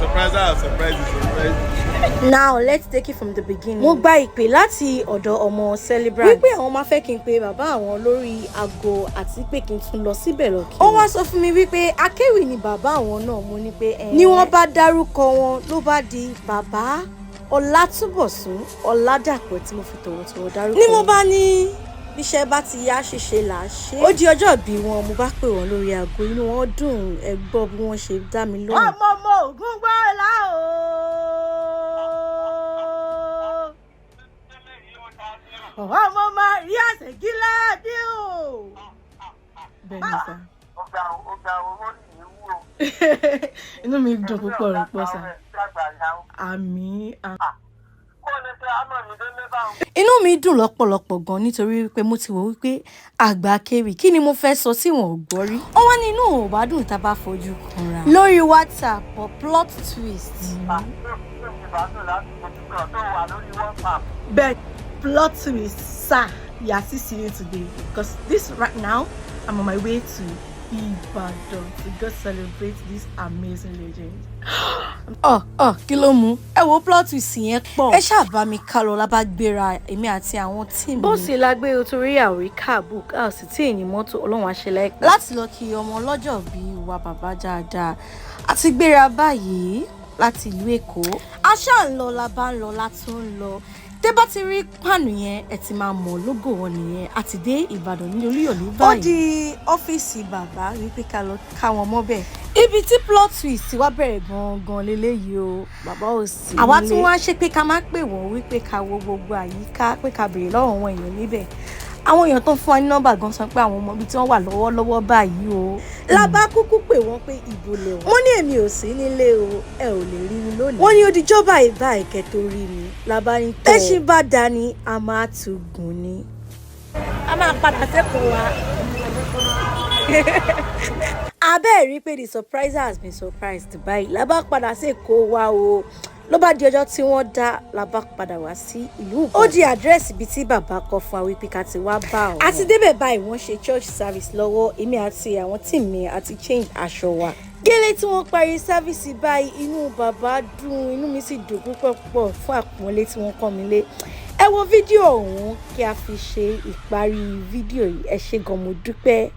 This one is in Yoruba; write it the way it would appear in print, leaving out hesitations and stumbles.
Surprise her, surprise you, surprise you. Now let's take it from the beginning. Mo gba ìpè láti ọ̀dọ̀ ọmọ celebrant wípé àwọn máa fẹ́ kí n pe bàbá àwọn lórí aago àti pé kí n tún lọ síbẹ̀ lọ kí. Ó wá sọ fún mi wípé akéwì ni bàbá àwọn náà. Mo ní pé ẹ ní wọ́n bá dárúkọ wọn, ló bá di Bàbá Ọlátúbọ̀sún Ọládàpọ̀ tí mo fi tọ̀wọ̀tọ̀wọ̀ dárúkọ. Ní mo bá ní bíṣẹ́ bá ti yá, ṣíṣe là á ṣe. Ó di ọjọ́ ìbí wọn, mo bá pè wọ́n lórí aago, inú wọn dùn. Ẹ gbọ́ bí wọ́n ṣe dá mi lóhùn. Ọmọ ọmọ ògún gbọ́lá o. Ọmọ Maria Ṣègíládé o. Bẹ́ẹ̀ ni sà. Ó ga o, ó ga o, lórí mi wú o. Inú mi dùn púpọ̀ rúpọ̀ sà. Dàgbà ya o. Àmín. Kó o ní pé àmọ́ mi délé báwọn. Inú mi dùn lọ́pọ̀lọpọ̀ gan nítorí wípé mo ti wò wípé àgbà akéwì, kí ni mo fẹ́ sọ tí wọn ò gbọ́ rí? Ó wá ní inú òun ò bá dùn tá a bá fojú kanra lórí WhatsApp, but plot twist. Inú mi bá dùn láti fojú kan tó wà lórí WhatsApp. But plot twist, sir, you are still seeing today because this right now, I'm on my way to Ibadan to go celebrate this amazing legend. Ọ ọ kí ló mú ẹ wo plot twist yẹn pọ̀? Ẹ ṣáà bá mi ká lọ. La bá gbéra, èmi àti àwọn team mi. Bó sì la gbé o, torí àwòrí káàbù a ò sì tí ì ní mọ́tò. Ọlọ́run àṣẹ láìpẹ́ láti lọ kí ọmọ ọlọ́jọ́ bí wa, bàbá dáadáa. Àti gbéra báyìí láti ìlú Èkó, a ṣáà ń lọ, la bá ń lọ, la tún ń lọ. Tẹ́ bá ti rí pàánù yẹn, ẹ ti máa mọ̀ lógò wọn nìyẹn. Àti dé Ìbàdàn ní Olúyọ̀lé báyìí. Ó di ọ́fíìsì bàbá wípé ká lọ ká wọn mọ́bẹ̀. Ibi tí plot twist wá bẹ̀rẹ̀ gangan leléyìí o, bàbá ò sí nílé. Àwa tí wọ́n á ṣe pé ká má pè wọ́n wípé ká wo gbogbo àyíká, pé ká béèrè lọ́wọ́ àwọn èèyàn níbẹ̀. Àwọn èèyàn tó ń fún wa ní nọ́mbà gan sọ pé àwọn ọmọ ibi tí wọ́n wà lọ́wọ́lọ́wọ́ báyìí o. La bá kúkú pè wọ́n pé ibo lẹ wà. Wọ́n ní èmi ò sí nílé o, ẹ ò lè rí mi lónìí. Wọ́n ní ó dijọ́ báyìí báyìí kẹ́ tó rí mi. La bá ní tó tẹ́sí bá dání, a máa tún gùn ni. A máa padà sẹ́kọ̀ọ́ wa. Abẹ́ẹ̀ rí pé the surpriser has been surprised báyìí. La bá padà sí Èkó wa o. Ló bá di ọjọ́ tí wọ́n dá, la bá padà wá sí ìlú Ìbàdàn. Ó di àdírẹ́sì ibi tí bàbá kọ fún wa wípé ká ti wá bá ọ. Àti débẹ̀ báyìí, wọ́n ṣe church service lọ́wọ́. Èmi àti àwọn team mi àti change aṣọ wa. Gẹ́lẹ́ tí wọ́n parí service báyìí, inú bàbá dùn, inú mi sì dùn púpọ̀ púpọ̀ fún àpọ́nlé tí wọ́n kọ́ mi lé. Ẹ wo fídíò ọ̀hún kí a fi ṣe ìparí fídíò yìí. Ẹ ṣé gan, mo dúpẹ́.